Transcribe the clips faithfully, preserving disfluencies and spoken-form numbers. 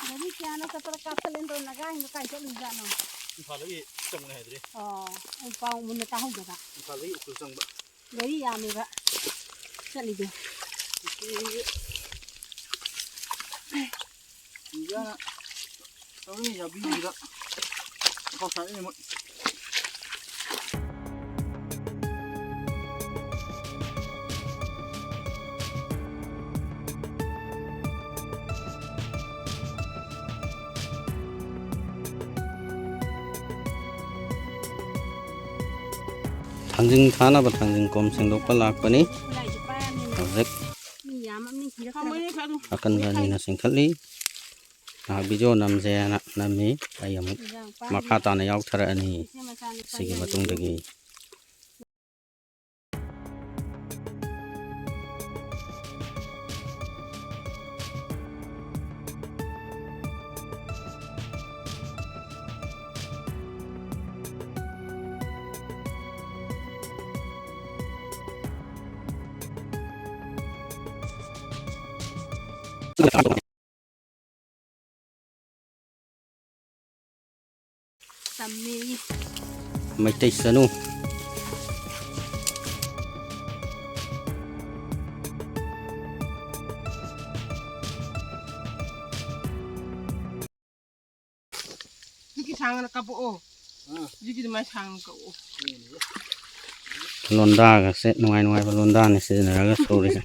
ꯒꯥꯔꯤ ꯀꯌꯥꯅꯣ ꯆꯠꯄꯗ ꯀꯥꯞꯊꯠꯂꯦꯅ ꯇꯧꯔ ꯅꯒꯥꯁꯤꯡꯗꯣ ꯀꯥꯏ ꯆꯠꯂꯨꯏꯖꯥꯠꯅꯣ? ꯏꯝꯐꯥꯜꯗꯒꯤ ꯆꯪꯕꯅꯦ ꯍꯥꯏꯗ꯭ꯔꯤ꯫ ꯑꯣ, ꯑꯩ ꯄꯥꯎ ꯃꯨꯟꯅ ꯇꯥꯍꯧꯗꯕ꯫ ꯏꯝꯐꯥꯜꯗꯒꯤ ꯎꯈ꯭ꯔꯨꯜ ꯆꯪꯕ꯫ ꯒꯥꯔꯤ ꯌꯥꯝꯃꯦꯕ ꯆꯠꯂꯤꯗꯣ꯫ ꯏꯟꯖꯥꯡ ꯂꯧꯔꯤ ꯌꯥꯕꯤꯔꯤꯕ ꯐꯧ ꯁꯥꯔꯛꯏꯅꯦ ꯃꯣꯏ꯫ ꯊꯥꯡꯖꯤꯡ ꯊꯥꯅꯕ ꯊꯥꯡꯖꯤꯡ ꯀꯣꯝ ꯁꯦꯡꯗꯣꯛꯄ ꯂꯥꯛꯄꯅꯤ꯫ ꯍꯧꯖꯤꯛ ꯃꯤ ꯌꯥꯝꯃꯕꯅꯤ ꯊꯤꯔꯛꯇ꯭ꯔꯕ꯫ ꯑꯀꯟꯕ ꯑꯅꯤꯅ ꯆꯤꯡꯈꯠꯂꯤ꯫ ꯉꯥꯏꯍꯥꯛ ꯚꯤꯗꯤꯑꯣ ꯅꯝꯁꯦ ꯍꯥꯏꯅ ꯅꯝꯃꯤ꯫ ꯑꯩ ꯑꯃꯨꯛ ꯏꯟꯖꯥꯡ ꯄꯥꯝꯃꯤ꯫ ꯃꯈꯥ ꯇꯥꯅ ꯌꯥꯎꯊꯔꯛꯑꯅꯤ ꯏꯆꯦ ꯃꯆꯥ ꯅꯨꯄꯥ ꯁꯤꯒꯤ ꯌꯥꯝꯃꯤ꯫ ꯃꯇꯨꯡꯗꯒꯤ꯫ ꯇꯝꯃꯦꯌꯦ꯫ ꯃꯩꯇꯩ ꯆꯅꯨ꯫ ꯍꯧꯖꯤꯛꯀꯤ ꯁꯥꯡꯅ ꯀꯥꯄꯛꯑꯣ꯫ ꯑꯥ꯫ ꯍꯧꯖꯤꯛꯀꯤꯗꯨ ꯃꯥꯏ ꯁꯥꯡꯅ ꯀꯛꯑꯣ꯫ ꯂꯣꯟꯗꯥꯒꯁꯦ ꯅꯨꯡꯉꯥꯏ ꯅꯨꯡꯉꯥꯏꯕ ꯂꯣꯟꯗꯥꯅꯤ ꯁꯤꯖꯤꯟꯅꯔꯒ ꯁꯨꯔꯤꯁꯦ꯫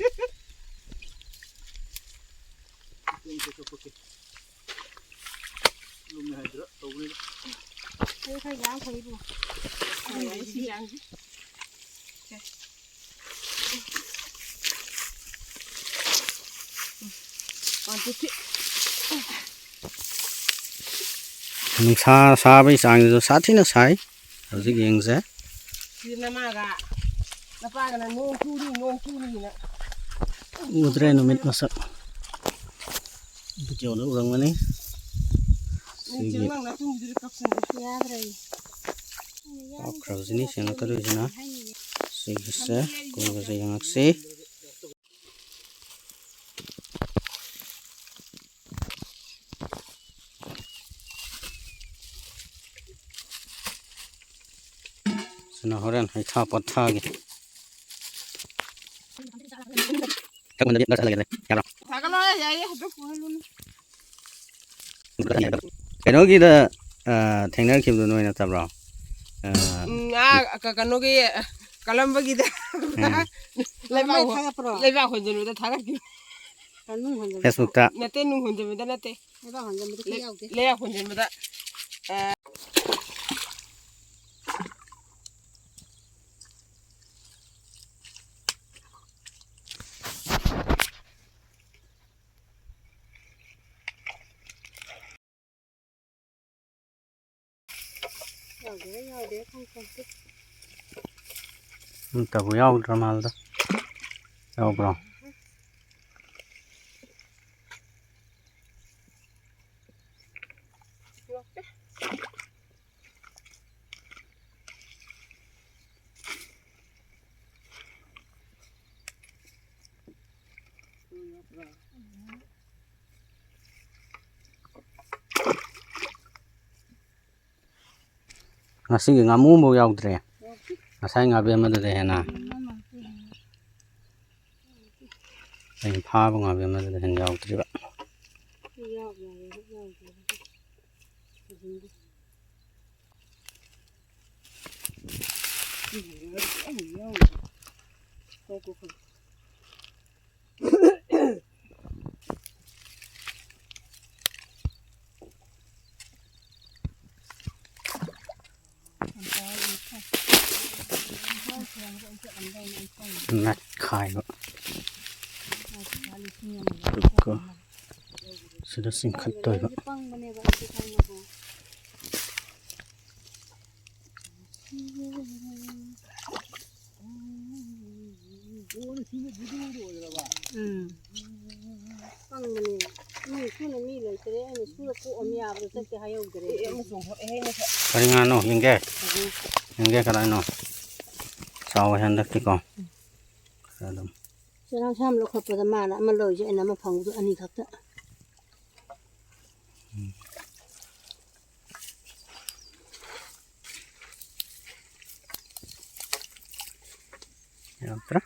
ꯂꯨꯝꯃꯦ ꯍꯥꯏꯗꯨꯔ ꯇꯧꯕꯅꯤꯗ꯫ ꯑꯩ ꯈꯔ ꯌꯥꯝ ꯐꯩꯕꯨ꯫ ꯑꯩ ꯁꯤ ꯌꯥꯝꯗꯤ꯫ ꯅꯨꯡꯁꯥ ꯁꯥꯕꯒꯤ ꯆꯥꯡꯁꯤꯁꯨ ꯁꯥꯊꯤꯅ ꯁꯥꯏ꯫ ꯍꯧꯖꯤꯛ ꯌꯦꯡꯁꯦ꯫ ꯁꯤ ꯅꯃꯥꯒ ꯅꯄꯥꯒꯅ ꯅꯣꯡ ꯆꯨꯅꯤ, ꯅꯣꯡ ꯆꯨꯅꯤꯅ꯫ ꯎꯗ꯭ꯔꯦ ꯅꯨꯃꯤꯠ ꯃꯁꯛ꯫ ꯚꯤꯗꯤꯑꯣꯗ ꯎꯔꯝꯒꯅꯤ꯫ ꯅꯣꯡ ꯁꯤꯒꯤ ꯆꯨ ꯅꯪ ꯅꯇꯨꯡꯗꯨꯗ ꯀꯞꯁꯟꯒꯦ꯫ ꯌꯥꯗ꯭ꯔꯦ꯫ ꯍꯥꯞꯈ꯭ꯔꯕꯁꯤꯅꯤ ꯁꯦꯡꯗꯣꯛꯀꯗꯣꯏꯁꯤꯅ꯫ ꯁꯤꯒꯤꯁꯦ ꯀꯣꯏꯕꯁꯦ ꯌꯦꯡꯉꯛꯁꯤ꯫ ꯁꯤꯅ ꯍꯣꯔꯦꯟ ꯍꯩꯊꯥ ꯄꯣꯊꯥꯒꯤ꯫ ꯌꯥꯕ꯭ꯔꯣ? ꯊꯥꯒꯠꯂꯣ, ꯌꯥꯏꯌꯦ, ꯑꯗꯨ ꯄꯨꯍꯜꯂꯨꯅꯨ꯫ ꯀꯩꯅꯣꯒꯤꯗ, ꯑ, ꯊꯦꯡꯅꯈꯤꯕꯗꯨ ꯅꯣꯏ ꯅꯠꯇꯕ꯭ꯔꯣ? ꯑ, ꯎꯝ, ꯑꯥ, ꯀ-, ꯀꯩꯅꯣꯒꯤ, ꯑ, ꯀꯂꯝꯕꯒꯤꯗ꯫ ꯎꯝ꯫ ꯂꯩꯕꯥꯛ ꯀꯃꯥꯏ ꯍꯣ-, ꯊꯥꯒꯠꯄ꯭ꯔꯣ? ꯂꯩꯕꯥꯛ ꯍꯣꯟꯖꯤꯟꯕꯗ ꯊꯥꯒꯠꯈꯤꯕ꯫ ꯀ-, ꯅꯨꯡ ꯍꯣꯟꯖꯤꯟꯕꯗ? Facebookꯇ꯫ ꯅꯠꯇꯦ, ꯅꯨꯡ ꯍꯣꯟꯖꯤꯟꯕꯗ ꯅꯠꯇꯦ꯫ ꯂꯩꯕꯥꯛ ꯍꯣꯟꯖꯤꯟꯕꯗ ꯂꯩ-, ꯌꯥꯎꯗꯦ꯫ ꯂꯩꯕꯥꯛ ꯍꯣꯟꯖꯤꯟꯕꯗ, ꯑ, ꯌꯥꯎꯗꯦ, ꯌꯥꯎꯗꯦ, ꯈꯪꯄꯣꯟꯇꯦ꯫ ꯑꯝꯇꯕꯨ ꯌꯥꯎꯗ꯭ꯔ ꯃꯥꯜꯂꯦꯗ꯫ ꯌꯥꯎꯕ꯭ꯔꯣ? ꯌꯥꯎꯗꯦ꯫ ꯉꯁꯤꯒꯤ ꯉꯥꯃꯨ ꯑꯃꯐꯥꯎ ꯌꯥꯎꯗ꯭ꯔꯦ꯫ ꯌꯥꯎꯗꯦ꯫ ꯉꯁꯥꯏ ꯉꯥꯕꯦꯝ ꯑꯃꯗꯨꯗ ꯍꯦꯟꯅ꯫ ꯎꯝ, ꯃꯃꯥꯡ ꯆꯍꯤ꯫ ꯑꯩꯅ ꯐꯥꯕ ꯉꯥꯕꯦꯝ ꯑꯃꯗꯨꯗ ꯍꯦꯟꯅ ꯌꯥꯎꯗ꯭ꯔꯤꯕ꯫ ꯌꯥꯎ-, ꯌꯥꯎ-, ꯌꯥꯎꯗꯦ꯫ ꯅꯠꯈꯥꯏꯕ꯫ ꯑꯗꯨꯒ ꯁꯤꯗ ꯆꯤꯡꯈꯠꯇꯣꯏꯕ꯫ ꯎꯝ꯫ ꯄꯪꯕꯅꯦ꯫ ꯃꯤ ꯁꯨꯅ ꯃꯤ ꯂꯩꯇ꯭ꯔꯦ꯫ ꯑꯩꯅ ꯁꯨꯔ ꯀꯣꯛꯑꯝ ꯌꯥꯕꯗꯣ ꯆꯠꯀꯦ ꯍꯥꯏꯍꯧꯗ꯭ꯔꯦ꯫ ꯀꯔꯤ ꯉꯥꯅꯣ? ꯌꯦꯡꯒꯦ꯫ ꯌꯦꯡꯒꯦ ꯀꯗꯥꯏꯅꯣ? ꯆꯥꯎꯋꯦ ꯍꯟꯗꯛꯇꯤꯀꯣ꯫ ꯈꯔ ꯑꯗꯨꯝ꯫ ꯆꯦꯔꯥꯡ ꯁꯥꯝ ꯂꯧꯈꯠꯄꯗ ꯃꯥꯅ ꯑꯃ ꯂꯧꯔꯤꯁꯦ, ꯑꯩꯅ ꯑꯃ ꯐꯪꯕꯗꯣ ꯑꯅꯤꯈꯛꯇ꯫ ꯌꯥꯎꯗ꯭ꯔꯥ?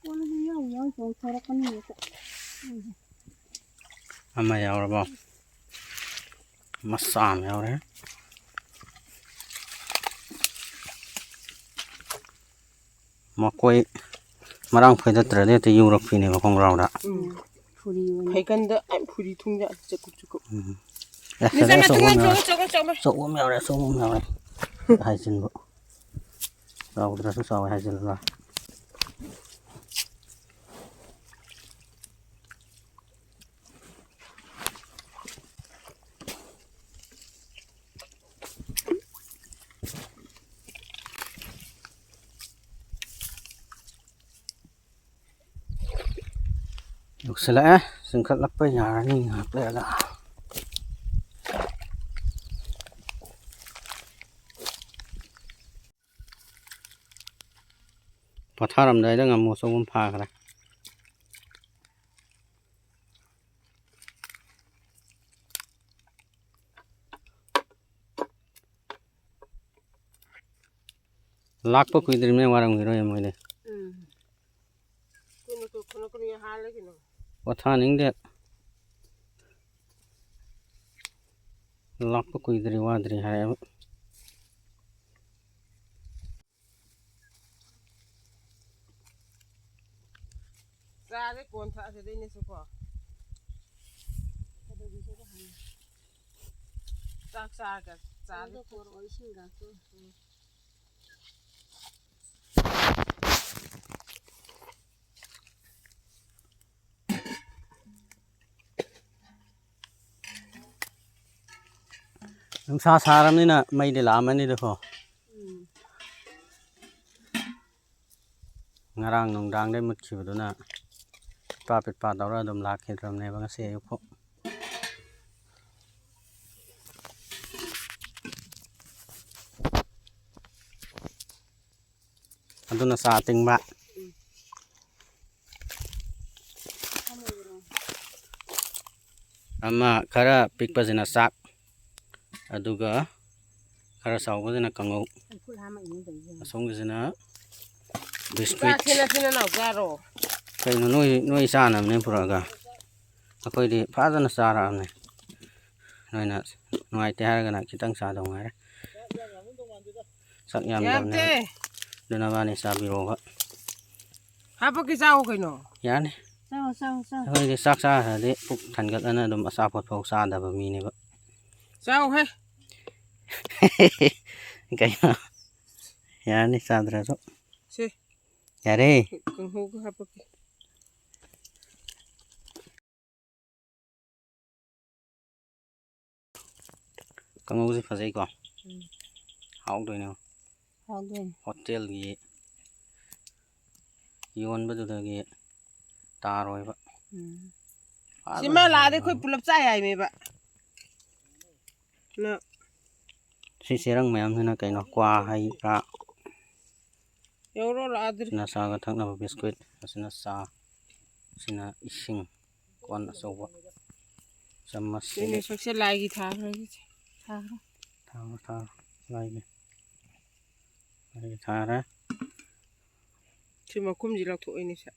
ꯀꯣꯟꯅꯗꯤ ꯌꯥꯎ ꯌꯥꯎ ꯆꯣꯡꯊꯣꯔꯛꯀꯅꯤ ꯍꯦꯛꯇ꯫ ꯑꯃ ꯌꯥꯎꯔꯕꯣ? ꯃꯆꯥ ꯑꯃ ꯌꯥꯎꯔꯦ꯫ ꯃꯀꯣꯏ ꯃꯔꯥꯡ ꯐꯣꯏꯗꯠꯇ꯭ꯔꯗꯤ ꯍꯦꯛꯇ ꯌꯨꯔꯛꯄꯤꯅꯦꯕ ꯈꯣꯡꯒ꯭ꯔꯥꯎꯗ꯫ ꯎꯝ꯫ ꯐꯨꯔꯤ ꯑꯣꯏꯅ꯫ ꯐꯩꯒꯟꯗ ꯑꯩ ꯐꯨꯔꯤ ꯊꯨꯡꯖꯥꯠꯅꯤ, ꯆꯀꯨꯞ ꯆꯀꯨꯞ꯫ ꯎꯝ꯫ ꯑꯦ, ꯃꯤꯁ ꯑꯃ ꯑꯆꯧꯕ ꯑꯃ ꯊꯨꯡꯉꯣ, ꯌꯥꯎꯔꯦ꯫ ꯊꯨꯡꯉꯣ, ꯊꯨꯡꯉꯣ꯫ ꯑꯆꯧꯕ ꯑꯃ ꯌꯥꯎꯔꯦ, ꯑꯆꯧꯕ ꯑꯃ ꯌꯥꯎꯔꯦ꯫ ꯍꯥꯏꯖꯤꯟꯕ꯫ ꯆꯥꯎꯗ꯭ꯔꯁꯨ ꯆꯥꯎꯋꯦ ꯍꯥꯏꯖꯤꯜꯂꯒ꯫ ꯌꯧꯁꯤꯜꯂꯛꯑꯦ꯫ ꯆꯤꯡꯈꯠꯂꯛꯄ ꯌꯥꯔꯅꯤ ꯉꯥꯏꯍꯥꯛ ꯂꯩꯔꯒ꯫ ꯄꯣꯊꯥꯔꯝꯗꯥꯏꯗ ꯉꯥꯃꯨ ꯑꯆꯧꯕ ꯑꯃ ꯐꯥꯈ꯭ꯔꯦ꯫ ꯂꯥꯛꯄ ꯀꯨꯏꯗ꯭ꯔꯤꯕꯅꯦ, ꯋꯥꯔꯝꯈꯤꯔꯣꯏ ꯃꯣꯏꯗꯤ꯫ ꯎꯝ꯫ ꯀꯨꯏꯅ ꯀꯨꯏ-, ꯀꯨꯏꯅ ꯀꯨꯏꯅ ꯍꯥꯜꯂꯦ ꯀꯩꯅꯣ꯫ ꯄꯣꯊꯥꯅꯤꯡꯗꯦ꯫ ꯂꯥꯛꯄ ꯀꯨꯏꯗ꯭ꯔꯤ, ꯋꯥꯗ꯭ꯔꯤ ꯍꯥꯏꯌꯦꯕ꯫ ꯆꯥꯁꯦ ꯀꯣꯟ ꯊꯛꯑꯁꯤꯗ ꯏꯅꯦꯁꯨ ꯀꯣ꯫ ꯆꯥꯛ ꯆꯥꯔꯒ ꯆꯥꯁꯦ꯫ ꯄꯣꯔꯛꯑꯣ ꯏꯁꯤꯡꯒ꯫ ꯎꯝ꯫ ꯅꯨꯡꯁꯥ ꯁꯥꯔꯕꯅꯤꯅ ꯃꯩꯗꯤ ꯂꯥꯛꯑꯝꯃꯅꯤꯗꯀꯣ꯫ ꯎꯝ꯫ ꯉꯔꯥꯡ ꯅꯨꯡꯗꯥꯡꯗꯩ ꯃꯨꯠꯈꯤꯕꯗꯨꯅ ꯄꯤꯠꯄꯥ ꯄꯤꯠꯄꯥ ꯇꯧꯔ ꯑꯗꯨꯝ ꯂꯥꯛꯈꯤꯗ꯭ꯔꯕꯅꯦꯕ ꯉꯁꯤ ꯑꯌꯨꯛ ꯐꯥꯎ꯫ ꯑꯗꯨꯅ ꯆꯥ ꯇꯤꯡꯕ꯫ ꯑꯃ ꯈꯔ ꯄꯤꯛꯄꯁꯤꯅ ꯆꯥꯛ, ꯑꯗꯨꯒ ꯈꯔ ꯆꯥꯎꯕꯁꯤꯅ ꯀꯥꯡꯉꯧ, ꯑꯁꯣꯝꯒꯤꯁꯤꯅ ꯕꯤꯁꯀ꯭ꯋꯤꯠ꯫ ꯆꯥꯛꯁꯦ ꯅꯆꯤꯟ ꯅꯅꯥꯎ ꯆꯥꯔꯣ꯫ ꯀꯩꯅꯣ ꯅꯣꯏ, ꯅꯣꯏ ꯆꯥꯅꯕꯅꯦ ꯄꯨꯔꯛꯑꯒ꯫ ꯑꯩꯈꯣꯏꯗꯤ ꯐꯖꯅ ꯆꯥꯔꯛꯑꯕꯅꯦ꯫ ꯅꯣꯏꯅ ꯅꯨꯡꯉꯥꯏꯇꯦ ꯍꯥꯏꯔꯒꯅ ꯈꯤꯇꯪ ꯆꯥꯗꯧ ꯉꯥꯏꯔꯦ꯫ ꯆꯥꯛ ꯌꯥꯝꯗꯕꯅꯦ꯫ ꯌꯥꯝꯗꯦ꯫ ꯑꯗꯨ ꯅꯕꯥꯅꯤ ꯆꯥꯕꯤꯔꯣꯕ꯫ ꯍꯥꯄꯛꯀꯦ, ꯆꯥꯎ ꯀꯩꯅꯣ꯫ ꯌꯥꯅꯤ꯫ ꯆꯥꯎ, ꯆꯥꯎ, ꯆꯥꯎ꯫ ꯑꯩꯈꯣꯏꯗꯤ ꯆꯥꯛ ꯆꯥꯈ꯭ꯔꯗꯤ ꯄꯨꯛ ꯊꯟꯒꯠꯂꯅ ꯑꯗꯨꯝ ꯑꯆꯥꯄꯣꯠ ꯐꯥꯎ ꯆꯥꯗꯕ ꯃꯤꯅꯦꯕ꯫ ꯆꯥꯎꯍꯦ꯫ ꯀꯩꯅꯣ? ꯌꯥꯔꯅꯤ ꯆꯥꯗ꯭ꯔꯁꯨ꯫ ꯁꯦ꯫ ꯌꯥꯔꯦ꯫ ꯀꯥꯡꯍꯧꯒ ꯍꯥꯄꯛꯀꯦ꯫ ꯀꯥꯡꯍꯧꯁꯦ ꯐꯖꯩꯀꯣ? ꯎꯝ꯫ ꯍꯥꯎꯗꯣꯏꯅꯦ꯫ ꯍꯥꯎꯗꯣꯏꯅꯦ꯫ ꯍꯣꯇꯦꯜꯒꯤ ꯌꯣꯟꯕꯗꯨꯗꯒꯤ ꯇꯥꯔꯣꯏꯕ꯫ ꯎꯝ꯫ ꯐꯖꯅ ꯁꯤ ꯃꯥ ꯂꯥꯛꯑꯗꯤ ꯑꯩꯈꯣꯏ ꯍꯥꯎꯗꯣꯏꯅꯦ꯫ ꯄꯨꯂꯞ ꯆꯥ ꯌꯥꯏꯃꯦꯕ꯫ ꯅ꯫ ꯁꯤ ꯆꯦꯔꯪ ꯃꯌꯥꯝꯁꯤꯅ ꯀꯩꯅꯣ? ꯀ꯭ꯋꯥ ꯍꯩ ꯔꯥ꯫ ꯌꯧꯔꯣ ꯂꯥꯛꯑꯗ꯭ꯔꯤ꯫ ꯁꯤꯅ ꯆꯥꯒ ꯊꯛꯅꯕ ꯕꯤꯁꯀ꯭ꯋꯤꯠ, ꯑꯁꯤꯅ ꯆꯥ, ꯁꯤꯅ ꯏꯁꯤꯡ, ꯀꯣꯟ ꯑꯆꯧꯕ, ꯆꯥꯃꯁ, ꯁꯤꯅꯤ ꯁꯤꯅꯤ꯫ ꯁꯛꯁꯦ ꯂꯥꯏꯒꯤ ꯊꯥꯈ꯭ꯔꯒꯦ꯫ ꯊꯥꯈ꯭ꯔꯣ꯫ ꯊꯥꯔꯣ, ꯊꯥꯔꯣ, ꯂꯥꯏꯒꯤ꯫ ꯂꯥꯏꯒꯤ ꯊꯥꯔꯦ꯫ ꯁꯤ ꯃꯈꯨꯝꯁꯤ ꯂꯧꯊꯣꯛꯑꯣꯅꯦ ꯁꯦ꯫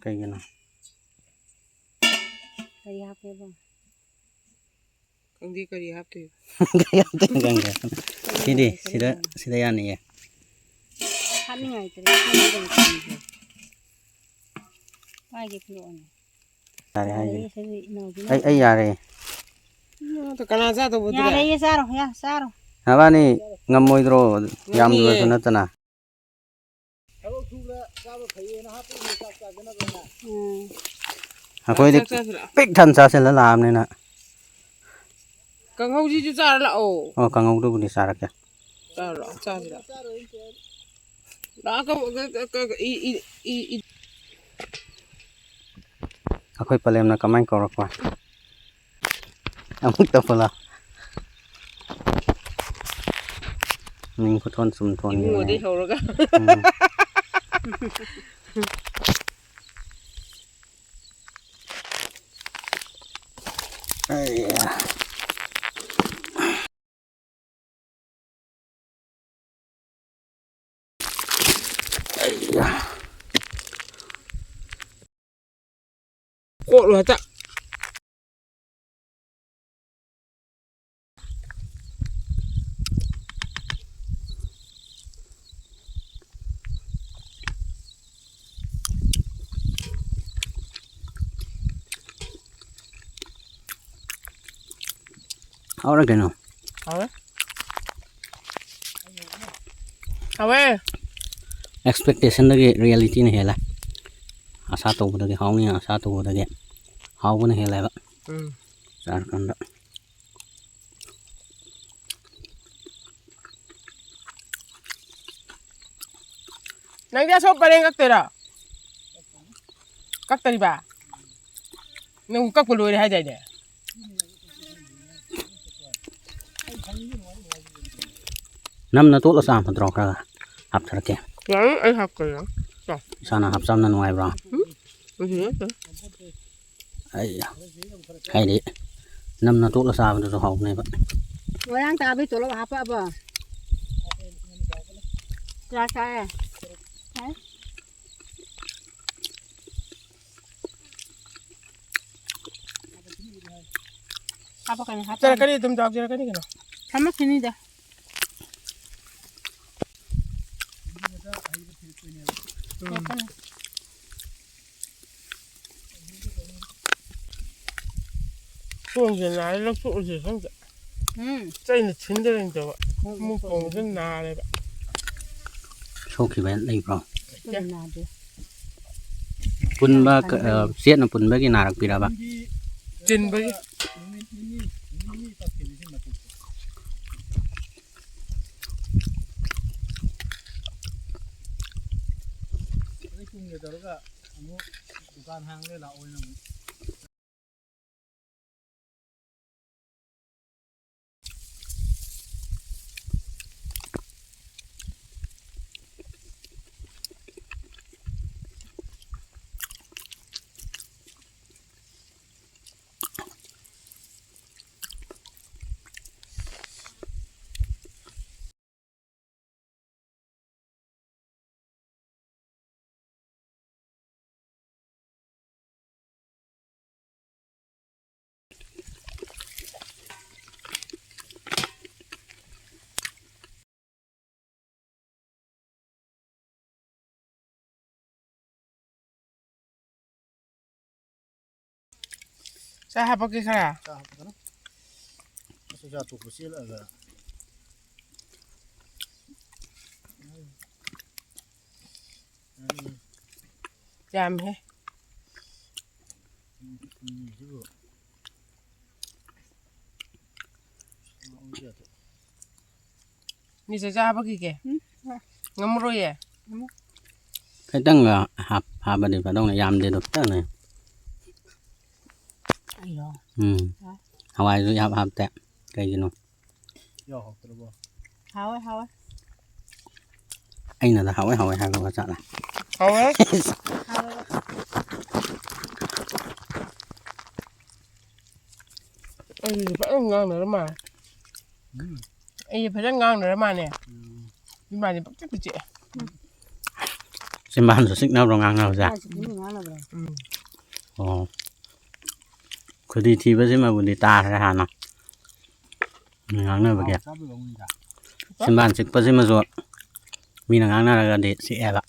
ꯀꯩꯒꯤꯅꯣ? ꯀꯔꯤ ꯍꯥꯞꯀꯦꯕ? ꯈꯪꯗꯦ ꯀꯔꯤ ꯍꯥꯞꯇꯣꯏꯕ꯫ ꯀꯔꯤ ꯍꯥꯞꯇꯣꯏꯅꯣ ꯈꯪꯗꯦ꯫ ꯁꯤꯗꯤ, ꯁꯤꯗ, ꯁꯤꯗ ꯌꯥꯅꯤꯌꯦ꯫ ꯍꯥꯞꯅꯤꯡꯉꯥꯏꯇ꯭ꯔꯦ꯫ ꯄꯥꯏꯒꯦ ꯄꯤꯔꯛꯑꯣꯅꯦ꯫ ꯌꯥꯔꯦ ꯍꯥꯏꯁꯤꯅꯤ꯫ ꯌꯥꯔꯦ, ꯁꯤꯗꯤ ꯏꯅꯥꯎꯕꯤꯅ ꯑꯩ, ꯑꯩ ꯌꯥꯔꯦ꯫ ꯑꯗꯣ ꯀꯅꯥ ꯆꯥꯗꯧꯕ ꯑꯗꯨꯗꯤ? ꯌꯥꯔꯦ, ꯆꯥꯔꯣ, ꯌꯥ-, ꯆꯥꯔꯣ꯫ ꯅꯕꯥꯅꯤ ꯉꯝꯃꯣꯏꯗ꯭ꯔꯣ? ꯉꯝꯅꯤꯌꯦ꯫ ꯌꯥꯝꯗ꯭ꯔꯁꯨ ꯅꯠꯇꯅ꯫ ꯊꯕꯛ ꯁꯨꯕꯗ ꯆꯥꯕ ꯐꯩꯌꯦꯅ ꯍꯥꯞꯄꯤꯅꯦ, ꯆꯥꯛ ꯆꯥꯗꯅꯕꯅ꯫ ꯎꯝ꯫ ꯑꯩꯈꯣꯏꯗꯤ ꯆꯥꯛ ꯆꯥꯁꯤꯔꯣ? ꯄꯤꯛ ꯊꯟ ꯆꯥꯁꯤꯜꯂ ꯂꯥꯛꯑꯕꯅꯤꯅ꯫ ꯀꯥꯡꯍꯧꯁꯤꯁꯨ ꯆꯥꯔ ꯂꯥꯛꯑꯣ꯫ ꯑꯣ, ꯀꯥꯡꯍꯧꯗꯨꯕꯨꯗꯤ ꯆꯥꯔꯛꯀꯦ꯫ ꯆꯥꯔꯣ, ꯆꯥꯁꯤꯔꯣ? ꯂꯥꯛꯑꯣ, ꯀ-, ꯀ-, ꯀ-, ꯏ-, ꯏ-, ꯏ-, ꯏ-, ꯑꯩꯈꯣꯏ ꯄꯂꯦꯝꯅ ꯀꯃꯥꯏꯅ ꯀꯧꯔꯛꯄ? ꯑꯃꯨꯛ ꯇꯧꯈꯠꯂꯣ꯫ ꯃꯤꯡ ꯈꯨꯊꯣꯟ ꯆꯨꯝꯊꯣꯟ ꯏꯕꯨꯡꯉꯣꯗꯩ ꯌꯦꯡꯉꯦ꯫ ꯍꯧꯔꯒ꯫ ꯎꯝ꯫ ꯑꯩ꯫ ꯑꯩ꯫ ꯀꯣꯠꯂꯨ ꯍꯦꯛꯇ꯫ ꯍꯥꯎꯔꯦ ꯀꯩꯅꯣ꯫ ꯍꯥꯎꯔꯦ꯫ ꯍꯥꯎꯋꯦ꯫ Expectationꯗꯒꯤ realityꯅ ꯍꯦꯜꯂꯦ꯫ ꯑꯁꯥ ꯇꯧꯕꯗꯒꯤ ꯍꯥꯎꯅꯤ, ꯑꯁꯥ ꯇꯧꯕꯗꯒꯤ ꯍꯥꯎꯕꯅ ꯍꯦꯜꯂꯦꯕ꯫ ꯎꯝ꯫ ꯆꯥꯔꯀꯥꯟꯗ꯫ ꯅꯪꯗꯤ ꯑꯁꯣꯝ ꯄꯔꯦꯡ ꯀꯛꯇꯣꯏꯔꯣ? ꯀꯛꯇꯔꯤꯕ? ꯅꯪ ꯀꯛꯄ ꯂꯣꯏꯔꯦ ꯍꯥꯏꯗꯥꯏꯅꯦ? ꯅꯝꯅ ꯇꯣꯠꯂ ꯆꯥꯝꯃꯗ꯭ꯔꯣ ꯈꯔ ꯍꯥꯞꯊꯔꯛꯀꯦ꯫ ꯌꯥꯅꯤ, ꯑꯩ ꯍꯥꯞꯀꯦ, ꯌꯥꯅꯤ꯫ ꯆꯥꯎ꯫ ꯏꯁꯥꯅ ꯍꯥꯞꯆꯕꯅ ꯅꯨꯡꯉꯥꯏꯕ꯭ꯔꯣ? ꯎꯝ? ꯑꯗꯨꯗꯤ ꯅꯠꯇꯦ꯫ ꯑꯩ ꯍꯥꯏꯗꯤ ꯅꯝꯅ ꯇꯣꯠꯂ ꯆꯥꯕꯗꯨꯁꯨ ꯍꯥꯎꯕꯅꯦꯕ꯫ ꯃꯣꯏꯔꯥꯡ ꯇꯥꯕꯩ ꯇꯣꯂꯣꯞ ꯍꯥꯞꯄꯛꯑꯕꯣ? ꯀꯌꯥ ꯆꯥꯏꯌꯦ? ꯍꯥ? ꯍꯥꯞꯄꯛꯀꯅꯤ, ꯍꯥꯞꯄꯛꯀꯅꯤ꯫ ꯆꯠꯂꯛꯀꯅꯤ, ꯑꯗꯨꯝ ꯆꯥꯎꯖꯔꯛꯀꯅꯤ ꯀꯩꯅꯣ꯫ ꯐꯝꯃꯛꯈꯤꯅꯤꯗ꯫ ꯎꯝ꯫ ꯈꯣꯡꯁꯦ ꯅꯥꯔꯦ, ꯂꯧꯊꯣꯛꯎꯁꯦ ꯈꯪꯗꯦ꯫ ꯎꯝ꯫ ꯆꯩꯅ ꯊꯤꯟꯗꯔꯤꯅꯤ ꯇꯧꯕ꯫ ꯈꯣꯡ ꯈꯣꯡꯁꯦ ꯅꯥꯔꯦꯕ꯫ ꯁꯣꯛꯈꯤꯕ ꯂꯩꯕ꯭ꯔꯣ? ꯂꯩꯇꯦ꯫ ꯄꯨꯟꯕ, ꯀ-, ꯑ, ꯆꯦꯠꯅ ꯄꯨꯟꯕꯒꯤ ꯅꯥꯔꯛꯄꯤꯔꯕ? ꯆꯤꯟꯕꯒꯤ꯫ ꯑꯗꯩ ꯀꯨꯝꯒꯦ ꯇꯧꯔꯒ ꯑꯃꯨꯛ ꯗꯨꯀꯥꯟ ꯍꯥꯡꯂꯦ ꯂꯥꯛꯑꯣꯅ ꯑꯃꯨꯛ꯫ ꯆꯥꯛ ꯍꯥꯞꯄꯛꯀꯦ ꯈꯔ? ꯆꯥꯛ ꯍꯥꯞꯄꯛꯀꯅꯨ꯫ ꯆꯥꯛ ꯆꯥ ꯇꯣꯛꯄ ꯆꯦꯜꯂꯛꯑꯒ꯫ ꯌꯥꯝꯃꯦꯍꯦ꯫ ꯎꯝ, ꯎꯝ, ꯁꯤꯕꯨ꯫ ꯅꯤꯁꯦ ꯆꯥ ꯍꯥꯞꯄꯛꯈꯤꯒꯦ꯫ ꯎꯝ, ꯍꯣꯏ꯫ ꯉꯝꯃꯔꯣꯏꯌꯦ꯫ ꯉꯝꯃꯣ꯫ ꯈꯤꯇꯪꯒ ꯍꯥꯞ-, ꯍꯥꯞꯄꯗꯤ ꯐꯗꯧꯅꯦ, ꯌꯥꯝꯗꯦꯗꯣ ꯈꯤꯇꯪꯅꯦ꯫ ꯑꯩꯔꯣ? ꯎꯝ꯫ ꯍꯣꯏ꯫ ꯍꯋꯥꯏꯁꯨ ꯏꯍꯥꯞ ꯍꯥꯞꯇꯦ꯫ ꯀꯩꯒꯤꯅꯣ? ꯌꯥꯎ ꯍꯥꯎꯇ꯭ꯔꯕꯣ? ꯍꯥꯎꯋꯦ, ꯍꯥꯎꯋꯦ꯫ ꯑꯩꯅꯗ ꯍꯥꯎꯋꯦ, ꯍꯥꯎꯋꯦ ꯍꯥꯏꯕ ꯃꯆꯥꯠꯂ? ꯍꯥꯎꯋꯦ꯫ ꯍꯥꯎꯋꯦ꯫ ꯑꯩꯗꯤ ꯐꯖꯅ ꯉꯥꯡꯅꯔ ꯃꯥꯜꯂꯦ꯫ ꯎꯝ꯫ ꯑꯩꯗꯤ ꯐꯖꯅ ꯉꯥꯡꯅꯔ ꯃꯥꯜꯂꯦ꯫ ꯎꯝ꯫ ꯏꯃꯥꯗꯤ ꯄꯪꯆꯤꯛꯇ ꯆꯤꯛꯑꯦ꯫ ꯆꯤꯝꯕꯥꯟꯁꯨ ꯆꯤꯛꯅꯕ꯭ꯔꯣ ꯉꯥꯡꯅꯕꯁꯦ? ꯏꯃꯥꯁꯨ ꯇꯨꯃꯤꯟ ꯉꯥꯡꯅꯕ꯭ꯔꯣ? ꯎꯝ꯫ ꯑꯣ꯫ ꯈꯨꯗꯤ ꯊꯤꯕꯁꯤꯃꯕꯨꯗꯤ ꯇꯥꯈ꯭ꯔꯦ ꯍꯥꯟꯅ꯫ ꯃꯤ ꯉꯥꯡꯅꯕꯒꯤ꯫ ꯆꯤꯝꯕꯥꯟ ꯆꯤꯛꯄꯁꯤꯃꯁꯨ ꯃꯤꯅ ꯉꯥꯡꯅꯔꯒꯗꯤ ꯆꯤꯛꯑꯦꯕ꯫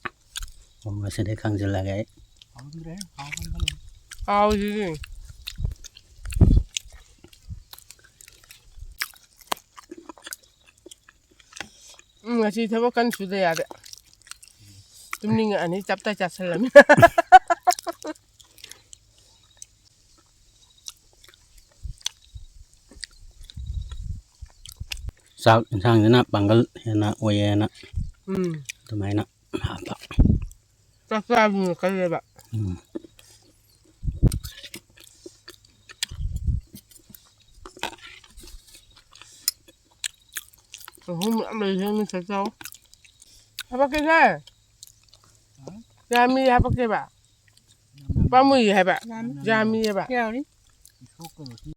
ꯑꯣ, ꯉꯁꯤꯗꯤ ꯈꯪꯖꯤꯜꯂꯒꯦ ꯑꯩ꯫ ꯍꯥꯎꯁꯤꯗꯤ꯫ ꯎꯝ, ꯉꯁꯤ ꯊꯕꯛ ꯀꯟꯅ ꯁꯨꯗ ꯌꯥꯗꯦ꯫ ꯇꯨꯝꯅꯤꯡꯉꯛꯑꯅꯤ, ꯆꯞꯇꯥꯏ ꯆꯥꯁꯜꯂꯃꯤ꯫ ꯆꯥꯛ ꯏꯟꯁꯥꯡꯁꯤꯅ ꯄꯥꯡꯒꯜ ꯍꯦꯟꯅ ꯑꯣꯏꯌꯦꯅ ꯎꯝ꯫ ꯑꯗꯨꯃꯥꯏꯅ ꯍꯥꯞꯄ꯫ ꯆꯥꯛ ꯆꯥꯕꯗꯨꯅ ꯀꯜꯂꯦꯕ꯫ ꯎꯝ꯫ ꯑꯍꯨꯝ ꯃꯌꯥꯝ ꯂꯩ, ꯅꯪ ꯆꯥꯛ ꯆꯥꯎ꯫ ꯍꯥꯄꯛꯀꯦꯁꯦ? ꯌꯥꯝꯃꯤ ꯍꯥꯄꯛꯀꯦꯕ? ꯄꯥꯝꯃꯨꯏ ꯍꯥꯏꯕ? ꯌꯥꯝꯃꯤ꯫ ꯌꯥꯝꯃꯤ ꯍꯥꯏꯕ? ꯌꯥꯎꯔꯤ꯫